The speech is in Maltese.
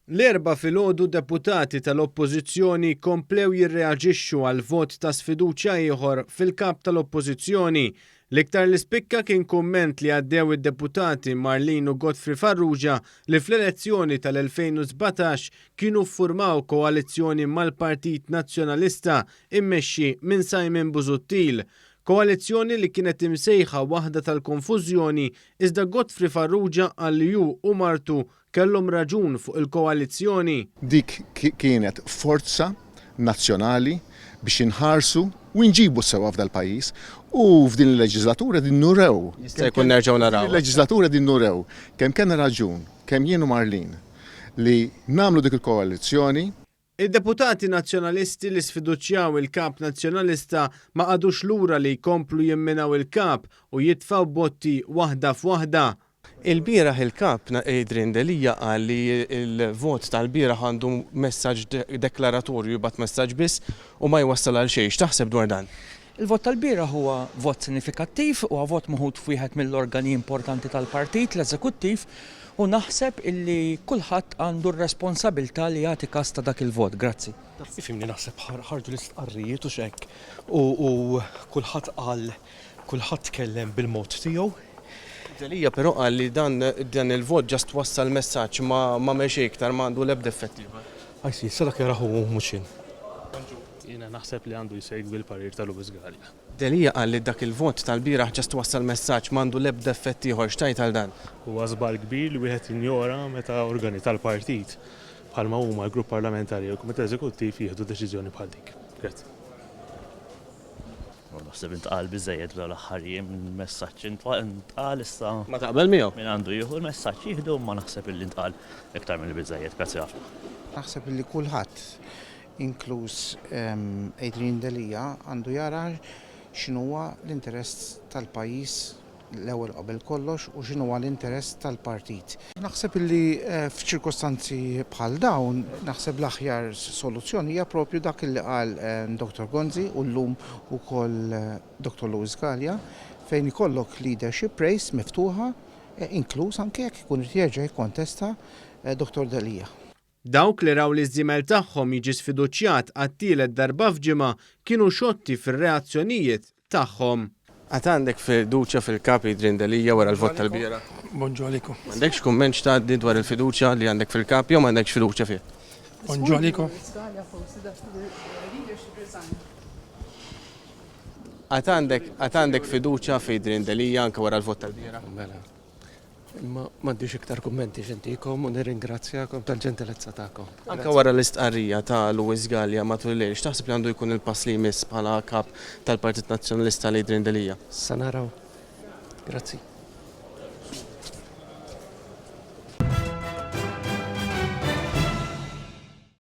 L-Erbgħa filgħodu deputati tal-Oppożizzjoni komplew jirreaġixxu għal vot ta' sfiduċja ieħor fil-Kap tal-Oppożizzjoni. L-iktar li spikka kien kumment li għaddew id-deputati Marlene u Godfrey Farrugia li fl-elezzjoni tal-2017 kienu ffurmaw koalizzjoni mal-Partit Nazzjonalista immexxi minn Simon Busuttil. Koalizzjoni li kienet imsejħa waħda tal-konfużjoni iżda Godfrey Farrugia qal li hu u martu Kellhom raġun fuq il-koalizzjoni. Dik kienet forza nazzjonali biex inħarsu u nġibu s-sewwa f'dal-pajjiż u f'din il-leġiżlatura qegħdin nurew. Jista' jkun nerġgħu narawha. F'din il-leġiżlatura qegħdin nurew kemm kellna raġun, kemm jien u Marlene, li nagħmlu dik il-koalizzjoni. Id-deputati Nazzjonalisti li sfiduċjaw il-Kap Nazzjonalista ma qagħdux lura li jkomplu jimminaw il-Kap u jitfgħu botti waħda f'waħda. Ilbieraħ il-Kap Adrian Delia qal li l-vot tal-bieraħ għandu messaġġ deklaratorju, jibgħat messaġġ biss u ma jwassal għal xejn. X'taħseb dwar dan? Il-vot tal-bieraħ huwa vot sinifikattiv, huwa vot meħud f'wieħed mill-organi importanti tal-partit, l-eżekuttiv, u naħseb illi kulħadd għandu r-responsabilità li jagħti kas ta' dak il-vot. Grazzi. Ifhimni naħseb ħarġu l-istqarrijiet u x'hekk u kulħadd qal, kulħadd tkellem bil-mod tiegħu. Delia però qal li dan dan il-vot just wassal messaġġ ma m'għamel xejn iktar ma għandu l-ebda effett ieħor. I see, issa dak jarah hu mhux jien. Jiena naħseb li għandu jsegwi l-parir ta' Louis Galea. Delia qal li dak il-vot tal-bieraħ just wassal messaġġ m'għandu l-ebda effett ieħor. X'tgħid għal dan? Huwa żball kbir li wieħed jinjora meta organi tal-partit bħalma huma l-Grupp Parlamentari jew il-Kumitat Eżekuttiv jieħdu deċiżjoni bħal dik. Grazzi. Naħseb intqal biżżejjed f'dawn l-aħħar jiem, il-messaġġ intqal issa. Ma taqbel miegħu? Min għandu jieħu l-messaġġ jieħdu imma naħseb illi ntqal iktar milli biżżejjed. Grazzi ħafna. Naħseb illi kulħadd, inkluż Adrian Delia, għandu jara x'inhuwa l-interess tal-pajjiż l-ewwel qabel kollox u x'inhuwa l-interess tal-partit. Naħseb illi f'ċirkostanzi bħal dawn, naħseb l-aħjar soluzzjoni hija propju dak illi qal Dottor Gonzi u llum ukoll Dottor Louis Galea, fejn ikollok leadership race miftuħa, inkluż anke jekk ikun irid jerġa' jikkontesta Dottor Delia. Dawk li raw liż-żiemel tagħhom jiġi sfiduċjat għat-tielet darba f'ġimgħa kienu xotti fir-reazzjonijiet tagħhom. Għad għandek fiduċja fil-Kap Adrian Delia wara l-vot tal-bieraħ? Bonġu għalikom. M'għandekx kumment x'tgħaddi dwar il-fiduċja li għandek fil-Kap jew m'għandekx fiduċja fih? Bonġu għalikom. Għad għandek għad għandek fiduċja f'Adrian Delia anke wara l-vot tal-bieraħ? Mela. Imma m'għandix iktar kummenti x'intikom u nirringrazzjakom tal-ġentilezza tagħkom. Anke wara l-istqarrija ta' Louis Galea matul il-lejl, x'taħseb li għandu jkun il-pass li jmiss bħala Kap tal-Partit Nazzjonalista għal Adrian Delia? Sa naraw. Grazzi.